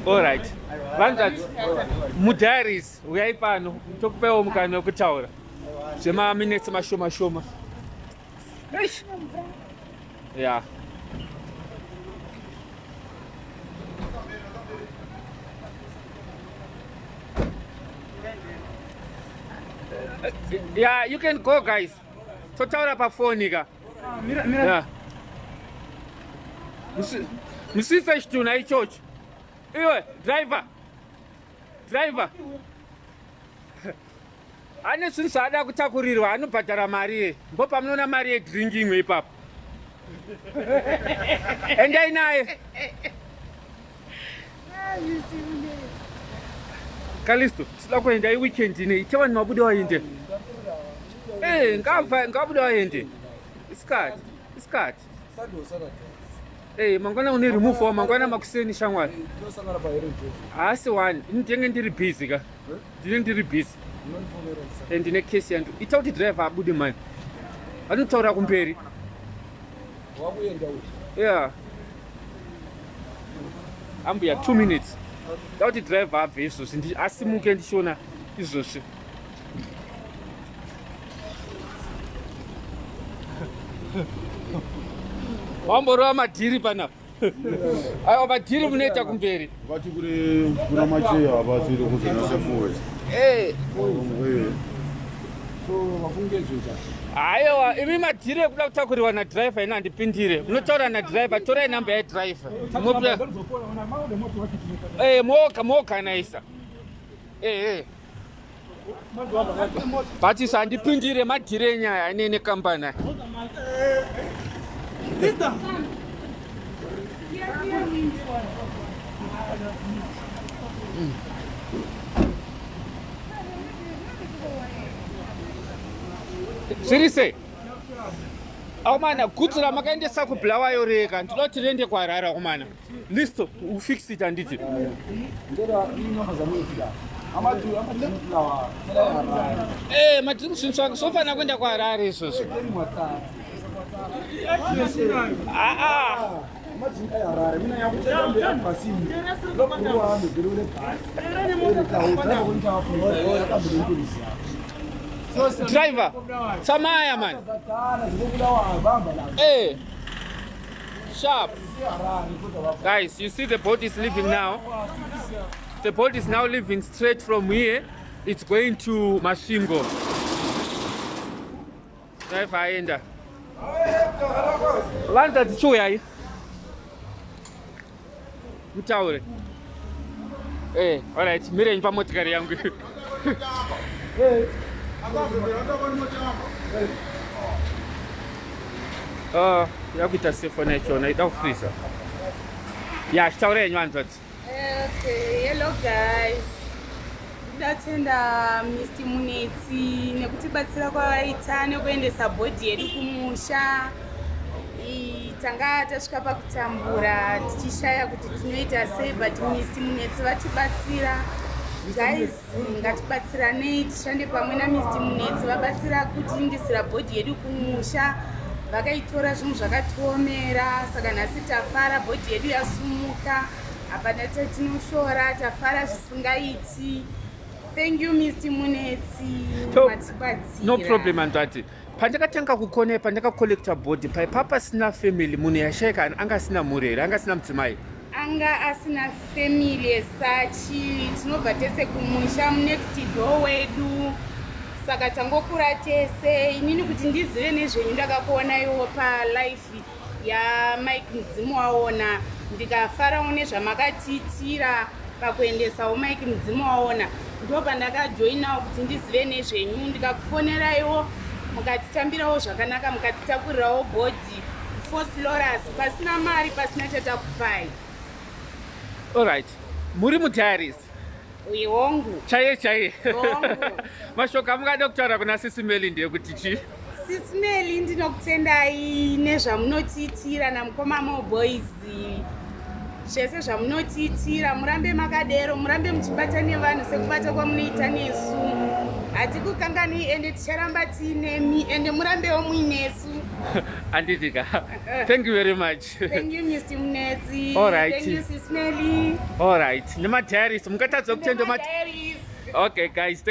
Alright. Vanzvadzi, mudiaries uyai pano tokupaiwo mukana wekutaura zvemaminetsi mashoma shoma. Eish. Yeah. Yeah, you can go guys. Totaura pafoni ka. Yeah. Musise chitunha ichocho. Iwe driver. Driver. Ane zvinhu zvaada kutakurirwa anobhadhara mari ye. Mbo pamunoona mari yedrink imwe ipapo. Endai naye. Kalisto, sida kuenda iweekend ine ite vanhu vabude vaende. Eh, ngava ngabude vaende. Isikati, isikati. Eh, mangwana une remove mangwana makuseni shamwari. Haasi one, ndinenge ndiri busy ka. Ndine ndiri busy. Eh, ndine case yandu. Ita kuti driver abude mani. Vanotaura kumberi. Wakuenda uyu. Yeah. Ambuya 2 minutes. Da kuti driver abve izvozvi asimuke ndichiona izvozvi. Wamborova madhiri panapa. Aiwa madhiri munoita kumberi. Vati kuri kuna macheya havasiri kuzonasa fuwe. Eh. Aiwa imi madhiri ekuda kutakurirwa nadriver ini handipindire. Munotaura nadriver, torai namba yadriver. Eh, moga moorganizer. Eh eh. But isu handipindire madhiri enyaya ane nekambani aya. Zviri sei? Akomana, gutsu ramakaendesa kuBulawayo rega, ndinoda kuti riende kuHarare akomana. Listo, ufix it handiti. Eh, madrink zvinhu zvako zvofanira kuenda kuHarare izvozvo. Ah ah. Driver, Samaya man. Eh. Sharp. Guys, you see the boat is leaving now. The boat is now leaving straight from here. It's going to Masvingo. Driver aenda. Vanhu tichiuyai. Mutaure. Eh, all right, mirenyi pamotikari yangu. Ah, yakuita sefoni yachona ida kufriza. Ya, chitaura yenyu hanzvadzi. Okay, hello guys. Ndatenda Mr. Munetsi nekutibatsira kwavaita nekuendesa bhodhi yedu kumusha. Tanga tasvika pakutambura tichishaya kuti tinoita sei but Mr. Munetsi vatibatsira. Guys, ngatibatsiranei tishande pamwe naMr. Munetsi vabatsira kutiindisira bhodhi yedu kumusha. Vakaitora zvinhu zvakatiomera saka nhasi tafara bhodhi yedu yasumuka. Hapana chatinoshora tafara zvisingaiti. Thank you Mr. Munetsi. Matibatsira. No problem Andati. Pandakatanga kukona pandakacollecta body paipa pasina family munhu yashaika anga asina mhuri here anga asina mudzimai? Anga asina family sachi tinobva tese kumusha next door wedu saka tangokura tese inini kuti ndizive nezvenyu ndakakuonaiwo palife yaMike Mudzimu waona ndikafarawo nezvamakatiitira pakuendesawo Mike Mudzimu waona ndo pandakajoinawo kuti ndizive nezvenyu ndikakufoneraiwo mukatitambirawo zvakanaka mukatitakurirawo bhodhi kuFosloras pasina mari pasina chatakupai. Alright, muri mudiaries Hongu. Chaiye chaiye. Mashoko amungada kutaura kuna Sisi Meli ndeyekuti chii? Sisi Meli ndinokutendai nezvamunotiitira namukoma Mo Boys. Zvese zvamunotiitira murambe makadero, murambe muchibata nevanhu sekubata kwamunoita nesu. Hatikukanganwi ende ticharamba tiinemi, ende murambewo muinesu. Anditika, thank you very much. Thank you, Mr Munetsi. All right. Thank you, Sis Melly. All right, nemadiaries, mungatadza kutenda. Nemadiaries. Okay guys.